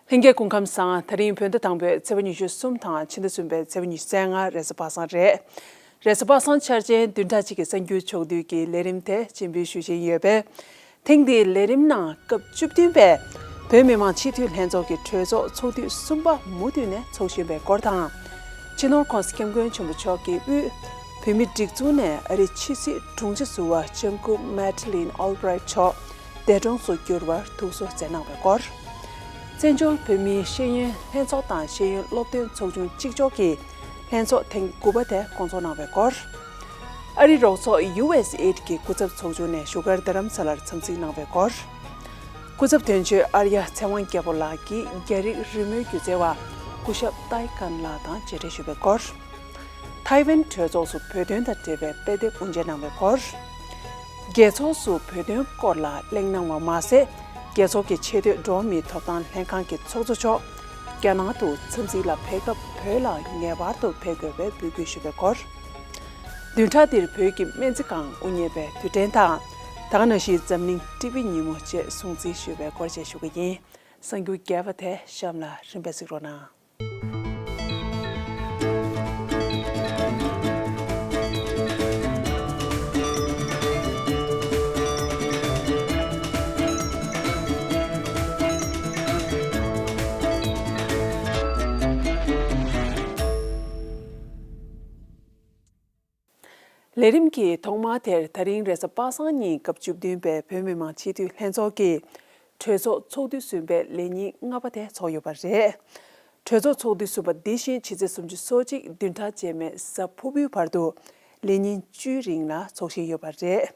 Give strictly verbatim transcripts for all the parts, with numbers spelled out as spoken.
ལྷན་རྒྱས་སྐུ་ཁམས་བཟང་། དེ་རིང་བོད་ཟླ་དང་པོའི་ཚེས་པ་ཉི་ཤུ་གསུམ་དང་ཕྱི་ཟླ་གསུམ་པའི་ཚེས་པ་ཉི་ཤུ་རྩ་ལྔ་རེས་གཟའ་པ་སངས་རེད། རེས་གཟའ་པ་སངས་འཆར་ཅན་བདུན་ཕྲག་གཅིག་གི་གསར་འགྱུར་ཕྱོགས་བསྡུས་ཀྱི་ལས་རིམ་དེ་སྤྱན་འབུལ་ཞུ་བཞིན་ཡོད་པས། ཐེངས་འདིའི་ལས་རིམ་ནང་སྐབས་བཅུ་བདུན་པའི་བོད་མི་མང་སྤྱི་འཐུས་ལྷན་ཚོགས་ཀྱི་གྲོས་ཚོགས་ཚོགས་དུས་གསུམ་པ་མུ་མཐུད་ནས་འཚོགས་བཞིན་པའི་སྐོར་དང་། སྤྱི་ནོར་༸གོང་ས་༸སྐྱབས་མགོན་ཆེན་པོ་མཆོག་གི་དབུས་བོད་མིའི་སྒྲིག་འཛུགས་ནས་ཨ་རིའི་ཕྱི་སྲིད་དྲུང་ཆེ་ཟུར་པ་ལྕམ་སྐུ་མེ་ཌི་ལིན་ཨོལ་བྷི་རའིཊ་མཆོག་འདས་གྲོངས་སུ་གྱུར་བར་ཐུགས་གསོ་མཛད་གནང་བའི་སྐོར། བཙན་བྱོལ་བོད་མིའི་ཤེས་ཡོན་ལྷན་ཚོགས་དང་ཤེས་ཡོན་སློབ་སྟོན་ཚོགས་ཆུང་གཅིག་ལྕོགས་ཀྱི་ལྷན་ཚོགས་ཐེངས་དགུ་པ་དེ་སྐོང་ཚོགས་གནང་བའི་སྐོར། ཨ་རིའི་རོགས་ཚོགས་ཡུ་ཨེས་ཨེ་ཌི་གི་སྐུ་ཚབ་ཚོགས་ཆུང་ནས་བཞུགས་སྒར་རྡ་རམ་ས་ལར་འཚམས་གཟིགས་གནང་བའི་སྐོར། སྐུ་ཚབ་དོན་གཅོད་ཨར་ཡ་ཚེ་དབང་རྒྱལ་པོ་ལགས་ཀྱིས་རྒྱ་རིགས་རི་མོའི་སྒྱུ་རྩལ་བ་སྐུ་ཞབས་ཏཱའི་ཀན་ལགས་དང་མཇལ་འཕྲད་ཞུས་པའི་སྐོར། ཐའེ་ཝན་གྲོས་ཚོགས་སུ་བོད་དོན་དང་འབྲེལ་བའི་དཔེ་དེབ་དབུ་འབྱེད་གནང་བའི་སྐོར། རྒྱལ་ཚོགས་སུ་བོད་དོན་སྐོར་ལ་གླེང་གནང་བ་མ་ཟད། རྒྱལ་ཚོགས་ཀྱི་ཆེས་མཐོའི་འགྲོ་བ་མིའི་ཐོབ་ཐང་ལྷན་ཁང་གི་ཚོགས་གཙོ་མཆོག་རྒྱ་ནག་ཏུ་འཚམས་གཟིགས་ལ་ཕེབས་སྐབས་བོད་ལ་ངེས་པར་དུ་ཕེབས་དགོས་པའི་འབོད་སྐུལ་ཞུས་པའི་སྐོར། བདུན་ཕྲག་འདིར་བོད་ཀྱི་སྨན་རྩིས་ཁང་དབུ་བརྙེས་པའི་དུས་དྲན་དང་། ད་ག་ནང་བཞིན་འཛམ་གླིང་ཊི་བི་ཉིན་མོ་བཅས་སྲུང་བརྩི་ཞུས་པའི་སྐོར་བཅས་ཞུ་གི་ཡིན། གསར་འགྱུར་རྒྱས་པ་དེ་གཤམ་ལ་རིམ་པས་གཟིགས་རོགས་གནང་། ལས་རིམ་གྱི་ཐོག་མ་དེར་ད་རིང་རེས་གཟའ་པ་སངས་ཉིན་སྐབས་བཅུ་བདུན་པའི་བོད་མི་མང་སྤྱི་འཐུས་ལྷན་ཚོགས་ཀྱི་གྲོས་ཚོགས་ཚོགས་དུས་གསུམ་པའི་ལས་ཉིན་ལྔ་པ་དེ་ཚོགས་ཡོད་པ་རེད། གྲོས་ཚོགས་ཚོགས་དུས་གསུམ་པ་འདི་བཞིན་ཕྱི་ཚེས་སོ་གཅིག་བདུན་ཕྲག་རྗེས་མའི་གཟའ་ཕུར་བུའི་བར་དུ་ལས་ཉིན་བཅུའི་རིང་ལ་འཚོགས་བཞིན་ཡོད་པ་རེད།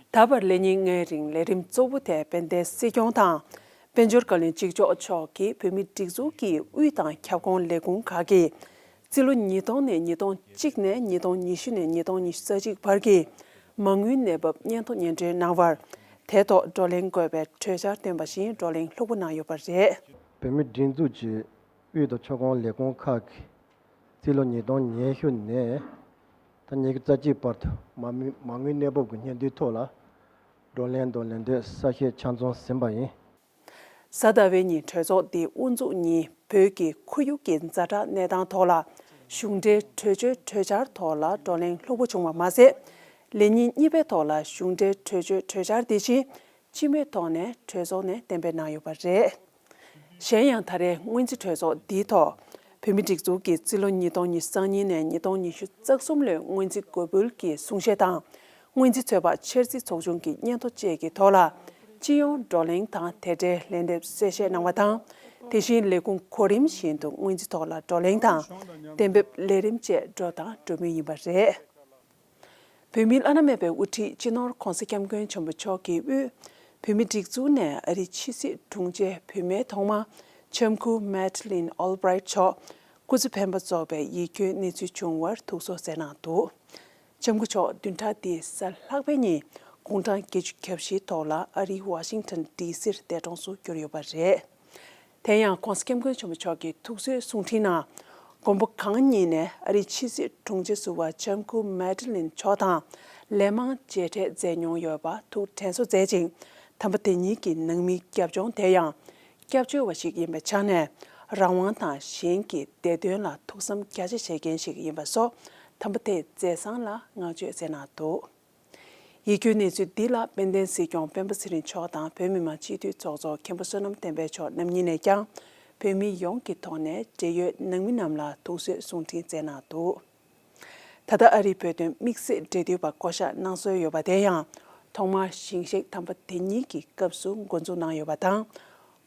ད་བར་ལས་ཉིན་ལྔའི་རིང་ལས་རིམ་གཙོ་བོ་དེ་དཔལ་ལྡན་སྲིད་སྐྱོང་དང་། དཔལ་འབྱོར་བཀའ་བློན་གཅིག་ལྕོགས་མཆོག་གིས་བོད་མིའི་སྒྲིག་འཛུགས་ཀྱི་དབུས་དང་ཁྱབ་ཁོངས་ལས་ཁུངས་ཁག་གིས། རྩིས་ལོ་ཉིས་སྟོང་ནས་ཉིས་སྟོང་གཅིག་ནས་ཉིས་སྟོང་ཉི་ཤུ་ནས་ཉིས་སྟོང་ཉི་ཤུ་རྩ་གཅིག་བར་གྱི་མ་དངུལ་གནས་བབ་སྙན་ཐོ་སྙན་སྒྲོན་གནང་བར། དེ་ཐོག་བགྲོ་གླེང་དགོས་པའི་གྲོས་འཆར་བཏོན་པ་བཞིན་བགྲོ་གླེང་ལྷུག་པོ་གནང་ཡོད་པ་རེད། བོད་མིའི་སྒྲིག་འཛུགས་ཀྱི་དབུས་དང་ཁྱབ་ཁོངས་ལས་ཁུངས་ཁག་གིས་རྩིས་ལོ་ཉིས་སྟོང་ཉི་ཤུ་ནས་ད་ཉི་ཤུ་རྩ་གཅིག་བར་དུ་མ་དངུལ་མ་དངུལ་གནས་བབ་ཀྱི་སྙན་ཐོའི་ཐོག་ལ་བགྲོ་གླེང་དང་ལན་འདེབས་གསལ་བཤད་ཆ་ཚང་ཟིན་པ་ཡིན། གཟའ་ཟླ་བའི་ཉིན་གྲོས་ཚོགས་འདིའི་དབུ་འཛུགས་ཉིན་བོད་ཀྱི་ཁོར་ཡུག་གི་ཛ་དྲག་གནས་སྟངས་ཐོག་ལ་གཞུང་འབྲེལ་གྲོས་ཆོད་གྲོས་འཆར་ཐོག་ལ་བགྲོ་གླེང་ལྷུག་པོ་བྱུང་བ་མ་ཟད། ལས་ཉིན་གཉིས་པའི་ཐོག་ལ་གཞུང་འབྲེལ་གྲོས་ཆོད་གྲོས་འཆར་དེ་བཞིན་སྤྱི་མོས་ཐོག་ནས་གྲོས་ཚོགས་ནས་གཏན་འབེབས་གནང་ཡོད་པ་རེད། གཞན་ཡང་ད་རེས་སྔོན་རྩིས་གྲོས་ཚོགས་འདིའི་ཐོག་བོད་མིའི་སྒྲིག་འཛུགས་ཀྱི་རྩིས་ལོ་ཉིས་སྟོང་ཉི་ཤུ་རྩ་གཉིས་ནས་ཉིས་སྟོང་ཉི་ཤུ་རྩ་གསུམ་ལོའི་སྔོན་རྩིས་འགོད་འབུལ་གྱི་གསུང་བཤད་དང་། སྔོན་རྩིས་ཚོད་དཔག་འཆར་རྩིས་ཚོགས་ཆུང་གི་སྙན་ཐོ་བཅས་ཀྱི་ཐོག་ལ་སྤྱི་ཡོངས་བགྲོ་གླེང་དང་དེ་འབྲེལ་ལན་འདེབས་གསལ་བཤད་གནང་བ་དང་། དེ་བཞིན་ལས་ཁུངས་གོ་རིམ་བཞིན་དུ་སྔོན་རྩིས་ཐོག་ལ་བགྲོ་གླེང་དང་གཏན་འབེབས་ལས་རིམ་བཅས་འགྲོ་དང་འགྲོ་མུས་ཡིན་པ་རེད། བོད་མིའི་བླ་ན་མེད་པའི་དབུ་ཁྲིད་སྤྱི་ནོར་༸གོང་ས་༸སྐྱབས་མགོན་ཆེན་པོ་མཆོག་གི་དབུས་བོད་མིའི་སྒྲིག་འཛུགས་ནས་ཨ་རིའི་ཕྱི་སྲིད་དྲུང་ཆེ་བུད་མེད་ཐོག་མ་ལྕམ་སྐུ་མེ་ཌི་ལིན་ཨོལ་བྷི་རའིཊ་མཆོག་སྐུ་ཚེ་འཕེན་པ་རྫོགས་པའི་ཡིད་སྐྱོའི་གནས་ཚུལ་བྱུང་བར་ཐུགས་གསོ་མཛད་གནང་འདུག་ལྕམ་སྐུ་མཆོག་བདུན་ཕྲག་འདིའི་གཟའ་ལྷག་པའི་ཉིན་དགུང་གྲངས་བརྒྱད་ཅུ་གྱ་བཞིའི་ཐོག་ལ་ཨ་རིའི་ཝ་ཤིང་ཊོན་ཌི་སིར་འདས་གྲོངས་སུ་གྱུར་ཡོད་པ་རེད། དེ་ཡང་༸གོང་ས་༸སྐྱབས་མགོན་ཆེན་པོ་མཆོག་གི་ཐུགས་གསོའི་གསུང་འཕྲིན་ནང་། མགོན་པོ་གང་ཉིད་ནས་ཨ་རིའི་ཕྱི་སྲིད་དྲུང་ཆེ་ཟུར་པ་ལྕམ་སྐུ་མེ་ཌི་ལིན་མཆོག་དང་ལན་མང་མཇལ་འཕྲད་མཛད་མྱོང་ཡོད་པ་ཐུགས་དྲན་གསོ་མཛད་ཅིང་། དམ་པ་དེ་ཉིད་ཀྱི་ནང་མིའི་རྒྱབ་ལྗོངས་དེ་ཡང་སྐྱབས་བཅོལ་བ་ཞིག་ཡིན་པའི་ཆ་ནས་རང་དབང་དང་གཞན་གྱི་བདེ་དོན་ལ་ཐུགས་བསམ་རྒྱ་ཆེ་བྱེད་མཁན་ཞིག་ཡིན་པ་སོགས་དམ་པ་དེའི་མཛད་བཟང་ལ་བསྔགས་བརྗོད་མཛད་གནང་འདུག་ཡིད་སྐྱོའི་གནས་ཚུལ་འདི་ལ་དཔལ་ལྡན་སྲིད་སྐྱོང་སྤེན་པ་ཚེ་རིང་མཆོག་དང་བོད་མི་མང་སྤྱི་འཐུས་ཚོགས་གཙོ་མཁན་པོ་བསོད་ནམས་བསྟན་འཕེལ་མཆོག་རྣམ་གཉིས་ནས་ཀྱང་བོད་མི་ཡོངས་ཀྱི་ཐོག་ནས་འབྲེལ་ཡོད་ནང་མི་རྣམས་ལ་ཐུགས་གསོའི་གསུང་འཕྲིན་བསྩལ་གནང་འདུག་ད་ལྟ་ཨ་རིའི་བོད་དོན་དམིགས་བསལ་འབྲེལ་མཐུད་པ་བསྐོ་གཞག་གནང་སྲོལ་ཡོད་པ་དེ་ཡང་ཐོག་མར་ཞིང་གཤེགས་དམ་པ་དེ་ཉིད་ཀྱི་སྐབས་སུ་འགོ་འཛུགས་གནང་ཡོད་པ་དང་།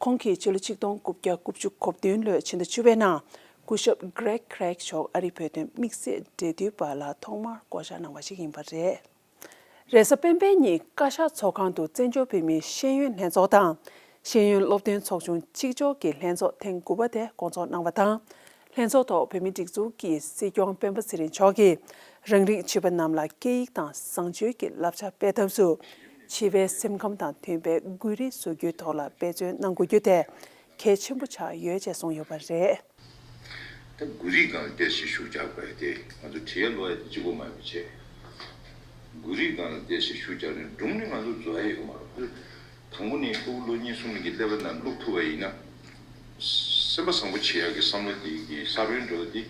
ཁོང་གིས་ཕྱི་ལོ་ཆིག་སྟོང་དགུ་བརྒྱ་དགུ་བཅུ་གོ་བདུན་ལོའི་ཕྱི་ཟླ་བཅུ་པའི་ནང་སྐུ་ཞབས་Greg Craig་མཆོག་ཨ་རིའི་བོད་དོན་དམིགས་བསལ་འབྲེལ་མཐུད་པ་ལ་ཐོག་མར་བསྐོ་གཞག་གནང་བ་ཞིག་ཡིན་པ་རེད། རེས་གཟའ་སྤེན་པའི་ཉིན་བཀའ་ཤག་ཚོགས་ཁང་དུ་བཙན་བྱོལ་བོད་མིའི་ཤེས་ཡོན་ལྷན་ཚོགས་དང་། ཤེས་ཡོན་སློབ་སྟོན་ཚོགས་ཆུང་གཅིག་ལྕོགས་ཀྱི་ལྷན་ཚོགས་ཐེངས་དགུ་པ་དེ་སྐོང་ཚོགས་གནང་བ་དང་། ལྷན་ཚོགས་ཐོག་བོད་མིའི་སྒྲིག་འཛུགས་ཀྱི་སྲིད་སྐྱོང་སྤེན་པ་ཚེ་རིང་མཆོག་གིས་རང་རིགས་བྱིས་པ་རྣམས་ལ་སྐད་ཡིག་དང་བཟང་སྤྱོད་ཀྱི་བསླབ་བྱ་སྤེལ་ཐབས་སུ་བྱིས་པའི་སེམས་ཁམས་དང་མཐུན་པའི་འགུལ་རིས་བཟོ་རྒྱུའི་ཐོག་ལ་འབད་བརྩོན་གནང་དགོས་རྒྱུ་དེ་གལ་ཆེན་པོ་ཆགས་ཡོད་ཅེས་གསུངས་ཡོད་པ་རེད། ད་འགུལ་རིས་སྒང་ལ་ཏོག་ཙམ་ཤུགས་རྒྱག་དགོས་ཡ་དེ་ང་ཚོ་བྲེལ་ལོ་ཡ་དེ་གཅིག་པོ་མ་ཡིན་པ་བྱས། འགུལ་རིས་སྒང་ལ་ཏོག་ཙམ་ཤུགས་རྒྱག་ནས་སྒྲུང་ནི་ང་ཚོ་རྫོགས་ཡ་ཡོད་མ་རེད། དང་པོ་ནས་ཕྲུ་གུ་ལོ་གཉིས་གསུམ་གྱི་ཀླད་པ་ནང་བླུགས་ཐུབ་པ་ཡིན་ན། སེམས་པ་བཟང་པོ་བྱེད་ཡག་གི་བསམ་བློ་འདི་གི་ས་བོན་འགྲོ་འདི་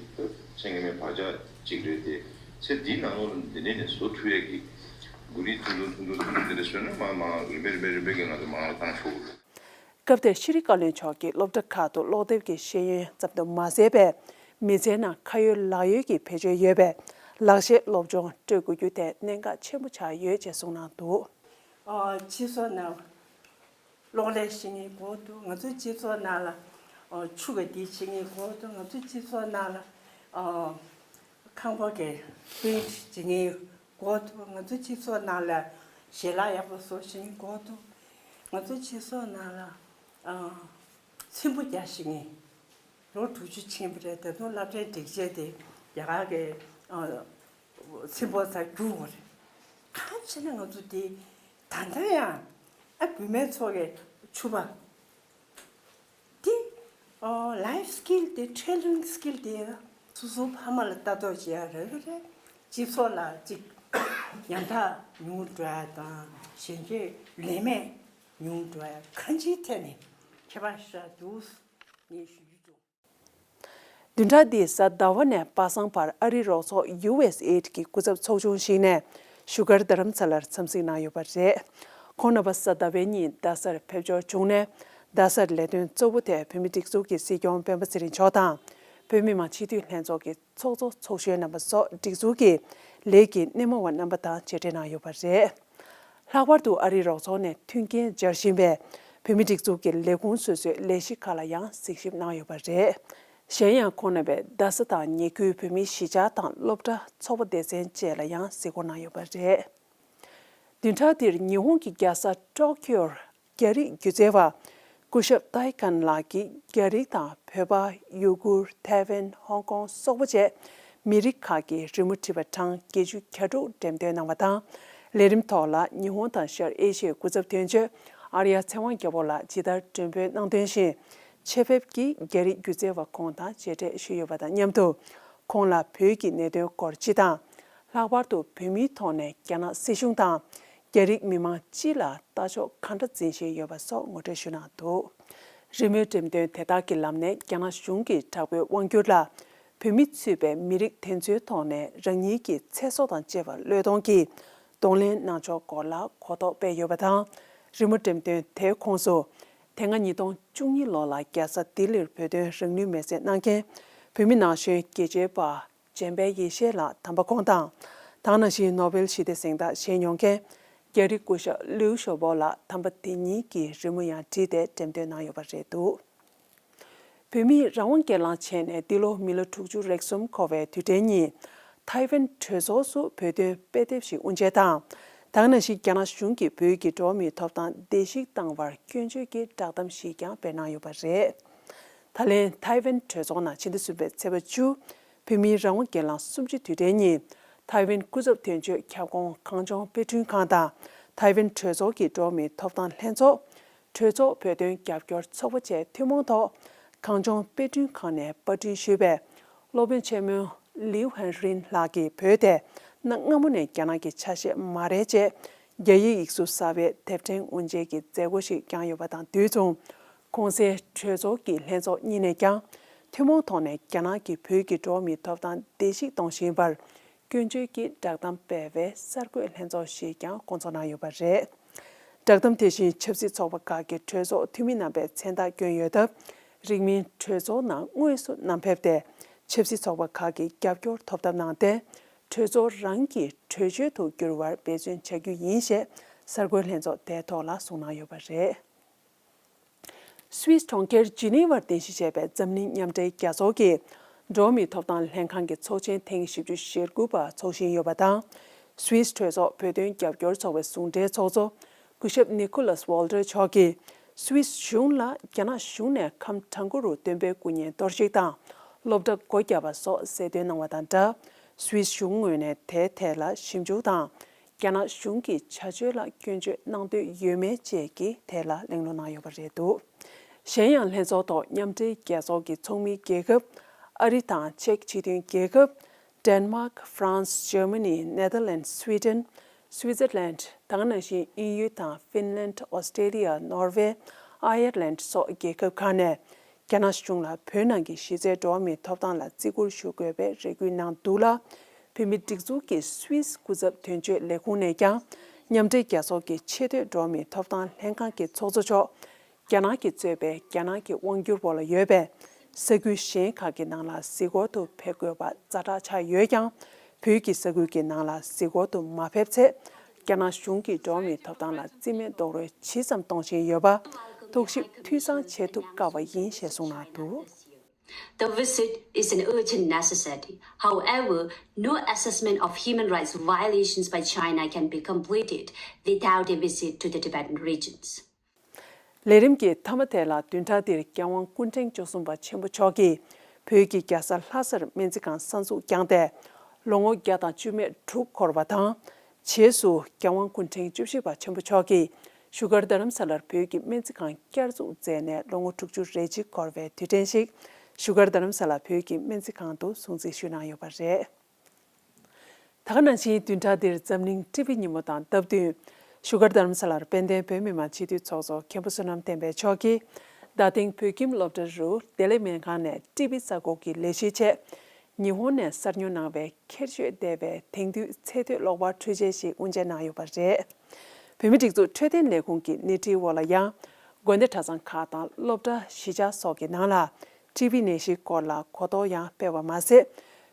ཚེ་སྔ་མའི་བག་ཆགས་གཅིག་རེད་དེ། ཚེ་འདིའི་ནང་ལོགས་ལ་འདི་ནས་ནས་བཟོ་ཐུབ་ཡག་གི་འགོ་རིལ་ཐུང་ཐུང་ཐུང་ཐུང་ཐུང་ཐུང་འདི་འདྲ་བཟོས་ན་མ་མ་རིམ་པས་རིམ་པས་རིམ་པས་ཀྱི་ང་ཚོ་མ་འོངས་ལ་བཏང་ཆོག་གི་རེད། སྐབས་དེར་ཤེས་རིག་བཀའ་བློན་མཆོག་གིས་སློབ་གྲྭ་ཁག་ཏུ་ཀློག་དེབ་ཀྱི་ཤེས་ཡོན་ཙམ་དུ་མ་ཟད་པའི་མི་ཚེའི་ནང་ཁ་ཡོད་ལག་ཡོད་ཀྱི་བེད་སྤྱོད་ཡོད་པའི་ལག་ཤེས་སློབ་སྦྱོང་སྤྲོད་དགོས་རྒྱུ་དེ་གནད་འགག་ཆེན་པོ་ཆགས་ཡོད་ཅེས་གསུངས་གནང་འདུག། ཨ། སྤྱི་ཚོགས་ནང་གློག་ཀླད་ཤེས་མཁན་དགོས་འདུག། ང་ཚོའི་སྤྱི་ཚོགས་ནང་ལ་ཨ་ཆུ་ག་འདི་བྱེད་མཁན་དགོས་འདུག། ང་ཚོའི་སྤྱི་ཚོགས་ནང་ལ་ཨ་ཁང་པ་གི་པེན་ཊི་བྱེད་མཁན་དགོས་འདུག། ང་ཚོའི་སྤྱི་ཚོགས་ནང་ལ་ཞལ་ལག་ཡག་པོ་བཟོ་ཤེས་མཁན་དགོས་འདུག། ང་ཚོའི་སྤྱི་ཚོགས་ནང་ལ་ཨ་ཚེམ་བུ་རྒྱག་ཤེས་མཁན། ལོ་དྲུག་ཅུ་ཕྱིན་པ་རེད། ད་དུང་སློབ་གྲྭའི་སྒྲིག་ཆས་དེ་རྒྱ་གར་གི་ཨ་ཚེམ་བུ་ཚ་བསྒྱུར་དགོས་རེད། གང་བྱས་ན་ང་ཚོ་དེ་ད་ལྟ་ཡང་ཨ་བུད་མེད་ཚོ་གི་ཕྱུ་པ་དེ་ཨ་ལའིཕ་སི་ཀིལ་དེ་ཊེ་ལ་རིང་སི་ཀིལ་དེ་སོ་སོ་ཕ་མ་ལ་ལྟ་རྟོག་བྱེད་ཡ་རེ་རེ་རེད། སྤྱི་ཚོགས་ལ་ཅིག་ཉམ་ཐག་ཉུང་འགྲོ་ཡ་དང་གཞོན་སྐྱེས་ལས་མེད་ཉུང་འགྲོ་ཡ་གང་ཅིའི་ཐད་ནས་ཁྱད་པར་ཞེ་དྲག་འདུག་ངས་ཞུ་རྒྱུ་བྱུང་། བདུན་ཕྲག་འདིའི་གཟའ་ཟླ་བ་ནས་པ་སངས་བར་ཨ་རིའི་རོགས་ཚོགས་ཡུ་ཨེས་ཨེ་ཌི་གི་སྐུ་ཚབ་ཚོགས་ཆུང་ཞིག་ནས་བཞུགས་སྒར་རྡ་རམ་ས་ལར་འཚམས་གཟིགས་གནང་ཡོད་པ་རེད། ཁོང་རྣམ་པ་གཟའ་ཟླ་བའི་ཉིན་རྡ་སར་ཕེབས་འབྱོར་བྱུང་ནས། རྡ་སར་ལས་དོན་གཙོ་བོ་དེ་བོད་མིའི་སྒྲིག་འཛུགས་ཀྱི་སྲིད་སྐྱོང་སྤེན་པ་ཚེ་རིང་མཆོག་དང་། བོད་མི་མང་སྤྱི་འཐུས་ལྷན་ཚོགས་ཀྱི་ཚོགས་གཙོ་ཚོགས་གཞོན་རྣམ་པ་སོགས་སྒྲིག་འཛུགས་ཀྱི་ལས་ཀྱི་སྣེ་མོ་བ་རྣམ་པ་དང་མཇལ་འཕྲད་གནང་ཡོད་པ་རེད། ལྷག་པར་དུ་ཨ་རིའི་རོགས་ཚོགས་ནས་མཐུན་རྐྱེན་སྦྱར་བཞིན་པའི་བོད་མིའི་སྒྲིག་འཛུགས་ཀྱི་ལས་ཁུངས་སོ་སོའི་ལས་གཞི་ཁག་ལ་ཡང་གཟིགས་ཞིབ་གནང་ཡོད་པ་རེད། གཞན་ཡང་ཁོང་རྣམ་པས་རྡ་ས་དང་ཉེ་ཁུལ་བོད་མིའི་གཞིས་ཆགས་དང་སློབ་གྲྭ་ཚོགས་པ་སྡེ་ཚན་བཅས་ལ་ཡང་གཟིགས་སྐོར་གནང་ཡོད་པ་རེད། བདུན་ཕྲག་འདིར་ཉི་ཧོང་གི་རྒྱལ་ས་ཊོ་ཀིའོར་རྒྱ་རིགས་སྒྱུ་རྩལ་བ་སྐུ་ཞབས་ཏཱའི་ཀན་ལགས་ཀྱིས་རྒྱ་རིགས་དང་བོད་པ། ཡུ་གུར། ཐའེ་ཝན། ཧོང་ཀོང་སོག་པོ་བཅས་མི་རིགས་ཁག་གི་རི་མོ་བྲིས་པ་གྲངས་བརྒྱད་ཅུ་གྱ་དྲུག་འགྲེམས་སྟོན་གནང་བ་དང་། ལས་རིམ་ཐོག་ལ་ཉི་ཧོང་དང་ཤར་ཨེ་ཤི་ཡའི་སྐུ་ཚབ་དོན་གཅོད་ཨར་ཡ་ཚེ་དབང་རྒྱལ་པོ་ལགས་ཇི་ལྟར་མགྲོན་འབོད་གནང་དོན་བཞིན། ཆེད་ཕེབས་ཀྱིས་རྒྱ་རིགས་སྒྱུ་རྩལ་བ་ཁོང་དང་མཇལ་འཕྲད་ཞུས་ཡོད་པ་དང་མཉམ་དུ། ཁོང་ལ་བོད་ཀྱི་གནད་དོན་སྐོར་སྤྱི་དང་། ལྷག་པར་དུ་བོད་མིའི་ཐོག་ནས་རྒྱ་ནག་སྲིད་གཞུང་དང་། རྒྱ་རིགས་མི་མང་སྤྱི་ལ་ལྟ་ཕྱོགས་ག་འདྲ་འཛིན་བཞིན་ཡོད་པ་སོགས་ངོ་སྤྲོད་ཞུས་གནང་འདུག། རི་མོའི་འགྲེམས་སྟོན་དེ་དག་གི་ལམ་ནས་རྒྱ་ནག་གཞུང་གི་དྲག་པོའི་དབང་སྒྱུར་ལ། བོད་མི་ཚུད་པའི་མི་རིགས་དེ་ཚོའི་ཐོག་ནས་རང་ཉིད་ཀྱི་ཚེ་སྲོག་དང་བཅས་པ་བློས་གཏོང་གིས་གདོང་ལེན་གནང་ཕྱོགས་སྐོར་ལ་གོ་རྟོགས་སྤེལ་ཡོད་པ་དང་། རི་མོ་འགྲེམས་སྟོན་དེའི་ཁོངས་སུ། དེ་སྔ་ཉིས་སྟོང་བཅུ་གཉིས་ལོ་ལ་རྒྱལ་ས་ལྡི་ལིར་བོད་དོན་རང་ལུས་མེར་སྲེག་གནང་མཁན་བོད་མི་ན་གཞོན་དགེ་ཆེ་པ་འཇམ་དཔལ་ཡེ་ཤེས་ལགས་དམ་པ་ཁོང་དང་། ད་ག་ནང་བཞིན་ནོ་བེལ་ཞི་བདེ་གཟེངས་རྟགས་བཞེས་མྱོང་མཁན་རྒྱ་རིགས་སྐུ་ཞབས་ལིའུ་ཞའོ་པོ་ལགས་དམ་པ་དེ་ཉིད་ཀྱི་རི་མོ་ཡང་བྲིས་ཏེ་འགྲེམས་སྟོན་གནང་ཡོད་པ་རེད་འདུག། བོད་མིས་རང་དབང་སྒེར་ལངས་བྱས་ནས་འདི་ལོ་མི་ལོ་དྲུག་ཅུ་རེ་གསུམ་འཁོར་བའི་དུས་དྲན་ཉིན། ཐའེ་ཝན་གྲོས་ཚོགས་སུ་བོད་དོན་དཔེ་དེབ་ཞིག་དབུ་འབྱེད་དང་། ད་ག་ནང་བཞིན་རྒྱ་ནག་གཞུང་གིས་བོད་ཀྱི་འགྲོ་བ་མིའི་ཐོབ་ཐང་བརྡལ་བཤིག་བཏང་བར་སྐྱོན་བརྗོད་ཀྱི་བསྒྲགས་གཏམ་ཞིག་ཀྱང་སྤེལ་གནང་ཡོད་པ་རེད། ད་ལན་ཐའེ་ཝན་གྲོས་ཚོགས་ནང་ཕྱི་ཟླ་གསུམ་པའི་ཚེས་པ་བཅུ། བོད་མིའི་རང་དབང་སྒེར་ལངས་གསུམ་བཅུ་དུས་དྲན་ཉིན། ཐའེ་ཝན་སྐུ་ཚབ་དོན་གཅོད་ཁྱབ་ཁོངས་གངས་ལྗོངས་དཔེ་སྐྲུན་ཁང་དང་། ཐའེ་ཝན་གྲོས་ཚོགས་ཀྱི་འགྲོ་བ་མིའི་ཐོབ་ཐང་ལྷན་ཚོགས། གྲོས་ཚོགས་བོད་དོན་རྒྱབ་སྐྱོར་ཚོགས་པ་བཅས་ཐུན་མོང་ཐོག་གངས་ལྗོངས་དཔེ་སྐྲུན་ཁང་ནས་པར་སྐྲུན་ཞུས་པའི་སློབ་དཔོན་ཆེན་མོ་ལིའུ་ཧན་རིན་ལགས་ཀྱིས་བོད་དེ་གནའ་སྔ་མོ་ནས་རྒྱ་ནག་གི་ཆ་ཤས་མ་རེད་ཅེས་རྒྱ་ཡིག་ཡིག་གཟུགས་གསར་པའི་དེབ་ཕྲེང་དབུ་འབྱེད་ཀྱི་མཛད་སྒོ་ཞིག་བསྐྱངས་ཡོད་པ་དང་དུས་མཚུངས། གོང་གསལ་གྲོས་ཚོགས་ཀྱི་ལྷན་ཚོགས་གཉིས་ནས་ཀྱང་ཐུན་མོང་ཐོག་ནས་རྒྱ་ནག་གིས་བོད་ཀྱི་འགྲོ་བ་མིའི་ཐོབ་ཐང་བརྡལ་བཤིག་གཏོང་བཞིན་པར། སྐྱོན་བརྗོད་ཀྱི་བསྒྲགས་གཏམ་སྤེལ་བའི་གསར་འགོད་ལྷན་ཚོགས་ཤིག་ཀྱང་བསྐོང་ཚོགས་གནང་ཡོད་པ་རེད། བསྒྲགས་གཏམ་དེ་བཞིན་ཆབ་སྲིད་ཚོགས་པ་ཁག་གི་གྲོས་ཚོགས་འཐུས་མི་རྣམ་པས་མཚན་རྟགས་བསྐྱོན་ཡོད་སྟབས། རིང་མིན་གྲོས་ཚོགས་ནང་དངོས་སུ་བསྣམས་ཕེབས་ཏེ། ཆབ་སྲིད་ཚོགས་པ་ཁག་གི་རྒྱབ་སྐྱོར་ཐོབ་ཐབས་གནང་སྟེ། གྲོས་ཚོགས་རང་གི་གྲོས་ཆོད་དུ་འགྱུར་བར་འབད་བརྩོན་བྱ་རྒྱུ་ཡིན་ཞེས་གསར་འགོད་ལྷན་ཚོགས་དེའི་ཐོག་ལ་གསུངས་གནང་ཡོད་པ་རེད། སུད་སི་གྲོང་ཁྱེར་ཇི་ནི་ཝར་རྟེན་གཞི་བྱས་པའི་འཛམ་གླིང་མཉམ་འབྲེལ་རྒྱལ་ཚོགས་ཀྱི་འགྲོ་བ་མིའི་ཐོབ་ཐང་ལྷན་ཁང་གི་ཚོགས་ཆེན་ཐེངས་བཞི་བཅུ་ཞེ་དགུ་པ་འཚོགས་བཞིན་ཡོད་པ་དང་། སུད་སི་གྲོས་ཚོགས་བོད་དོན་རྒྱབ་སྐྱོར་ཚོགས་པའི་ཟུང་འབྲེལ་ཚོགས་གཙོ་སྐུ་ཞབས་ནི་ཁོ་ལཱས་ཝོལ་ཏེར་མཆོག་གིས། སུད་སི་གཞུང་ལ་རྒྱ་ནག་གཞུང་ནས་ཁམས་བྲག་འགོ་རུ་སྟོན་པའི་སྐུ་བརྙན་གཏོར་བཤིག་དང་། སློབ་གྲྭ་སྒོ་བརྒྱབ་པ་སོགས་གསལ་སྟོན་གནང་བ་དང་སྦྲགས། སུད་སི་གཞུང་ངོས་ནས་དེའི་ཐད་ལ་ཞིབ་འཇུག་དང་། རྒྱ་ནག་གཞུང་གི་བྱ་སྤྱོད་ལ་སྐྱོན་བརྗོད་གནང་འདོད་ཡོད་མེད་བཅས་ཀྱི་ཐད་ལ་གླེང་སློང་གནང་ཡོད་པ་རེད་འདུག། གཞན་ཡང་ལྷན་ཚོགས་ཐོག་མཉམ་འབྲེལ་རྒྱལ་ཚོགས་ཀྱི་ཚོགས་མི་རྒྱལ་ཁབ་ཨ་རི་དང་ཅེཀ་སྤྱི་མཐུན་རྒྱལ་ཁབ། ཌེན་མཱག། ཧྥ་རན་སི། ཇར་མ་ནི། ནེ་དར་ལེན་ཌི། སུའི་ཌེན། སུའི་ཛར་ལེན་ཌི། དེ་ག་ནང་བཞིན་དབྱིན་ཡུལ་དང་ཧྥིན་ལན་ཌི། ཨོ་སི་ཀྲེ་ལི་ཡ། ནོར་ཝེ། ཨ་ཡར་ལེན་ཌི་སོགས་རྒྱལ་ཁབ་ཁག་ནས། རྒྱ་ནག་གཞུང་ལ་བོད་ནང་གི་གཞི་རྩའི་འགྲོ་བ་མིའི་ཐོབ་ཐང་ལ་བརྩི་བཀུར་ཞུ་དགོས་པའི་རེ་སྐུལ་གནང་འདུག་ལ། བོད་མིའི་སྒྲིག་འཛུགས་ཀྱི་སུད་སི་སྐུ་ཚབ་དོན་གཅོད་ལས་ཁུངས་ནས་ཀྱང་མཉམ་འབྲེལ་རྒྱལ་ཚོགས་ཀྱི་ཆེས་མཐོའི་འགྲོ་བ་མིའི་ཐོབ་ཐང་ལྷན་ཁང་གི་ཚོགས་གཙོ་མཆོག་རྒྱ་ནག་གིས་གཙོས་པའི་རྒྱ་ནག་གི་དབང་སྒྱུར་འོག་ལ་ཡོད་པའི་ས་ཁུལ་གཞན་ཁག་གི་ནང་ལ་གཟིགས་སྐོར་དུ་ཕེབས་དགོས་པ་ཛ་དྲག་ཆགས་ཡོད་ཀྱང་། བོད་ཀྱི་ས་ཁུལ་གྱི་ནང་ལ་གཟིགས་སྐོར་དུ་མ་ཕེབས་ཚེ། རྒྱ་ནག་གཞུང་གིས་འགྲོ་བ་མིའི་ཐོབ་ཐང་ལ་རྩིས་མེད་རྡོག་རོལ་ཇི་ཙམ་གཏོང་བཞིན་ཡོད་པ། ཐུགས་ཞིབ་འཐུས་ཚང་བྱེད་ཐུབ་དཀའ་བ་ཡིན་ཞེས་གསུངས་གནང་འདུག། The visit is an urgent necessity. However, no assessment of human rights violations by China can be completed without a visit to the Tibetan regions. ལས་རིམ་གྱི་མཐའ་མ་དེ་ལ་བདུན་ཕྲག་འདིར་རྒྱལ་དབང་སྐུ་ཕྲེང་བཅུ་གསུམ་པ་ཆེན་པོ་མཆོག་གིས་བོད་ཀྱི་རྒྱལ་ས་ལྷ་སར་སྨན་རྩིས་ཁང་གསར་འཛུགས་བསྐྱངས་ཏེ། ལོ་ངོ་བརྒྱ་དང་བཅུ་མེད་དྲུག་འཁོར་བ་དང་། རྗེས་སུ་རྒྱལ་དབང་སྐུ་ཕྲེང་བཅུ་བཞི་པ་ཆེན་པོ་མཆོག་གིས་བཞུགས་སྒར་རྡ་རམ་ས་ལར་བོད་ཀྱི་སྨན་རྩིས་ཁང་བསྐྱར་འཛུགས་མཛད་ནས་ལོ་ངོ་དྲུག་ཅུ་རེ་གཅིག་འཁོར་བའི་དུས་དྲན་ཞིག་བཞུགས་སྒར་རྡ་རམ་ས་ལ་བོད་ཀྱི་སྨན་རྩིས་ཁང་དུ་སྲུང་བརྩི་ཞུས་གནང་ཡོད་པ་རེད། ད་ག་ནང་བཞིན་བདུན་ཕྲག་འདིར་འཛམ་གླིང་ཊི་བི་ཉིན་མོ་དང་སྟབས་བསྟུན། བཞུགས་སྒར་རྡ་རམ་ས་ལར་དཔལ་ལྡན་བོད་མི་མང་སྤྱི་འཐུས་ཚོགས་གཙོ་མཁན་པོ་བསོད་ནམས་བསྟན་འཕེལ་མཆོག་གིས། རྡ་སྟེང་བོད་ཁྱིམ་སློབ་གྲྭ་རུ་བདེ་ལེགས་སྨན་ཁང་ནས་ཊི་བི་ས་ཁུལ་གྱི་ལས་གཞིའི་ཆེད། ཉི་ཧོང་ནས་གསར་ཉོ་གནང་བའི་ཁྱད་ཆོས་ལྡན་པའི་དེང་དུས་ཚད་མཐོའི་གློག་པར་འཕྲུལ་ཆས་ཤིག་དབུ་འབྱེད་གནང་ཡོད་པ་རེད། བོད་མིའི་སྒྲིག་འཛུགས་འཕྲོད་བསྟེན་ལས་ཁུངས་ཀྱི་སྣེ་ཁྲིད་འོག་ལ་ཡང་། དགོན་སྡེ་གྲྭ་ཚང་ཁག་དང་སློབ་གྲྭ་གཞིས་ཆགས་སོགས་ཀྱི་ནང་ལ་ཊི་བི་ནད་གཞིའི་སྐོར་ལ་གོ་རྟོགས་ཡང་སྤེལ་བ་མ་ཟད།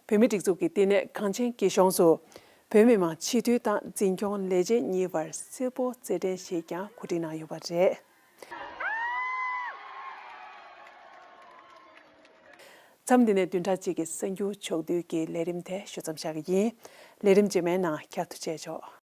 བོད་མིའི་སྒྲིག་འཛུགས་ཀྱི་བསྟི་གནས་གངས་ཅན་སྐྱིད་གཤོངས་སུ་བོད་མི་མང་སྤྱི་འཐུས་དང་འཛིན་སྐྱོང་ལས་བྱེད་གཉིས་བར་གསལ་པོ་རྩེད་འགྲན་ཞིག་ཀྱང་གོ་སྒྲིག་གནང་ཡོད་པ་རེད། མཚམས་འདི་ནས་བདུན་ཕྲག་གཅིག་གི་གསར་འགྱུར་ཕྱོགས་བསྡུས་ཀྱི་ལས་རིམ་དེ་ཞུ་མཚམས་བཞག་གི་ཡིན། ལས་རིམ་རྗེས་མའི་ནང་བསྐྱར་དུ་མཇལ་ཆོག།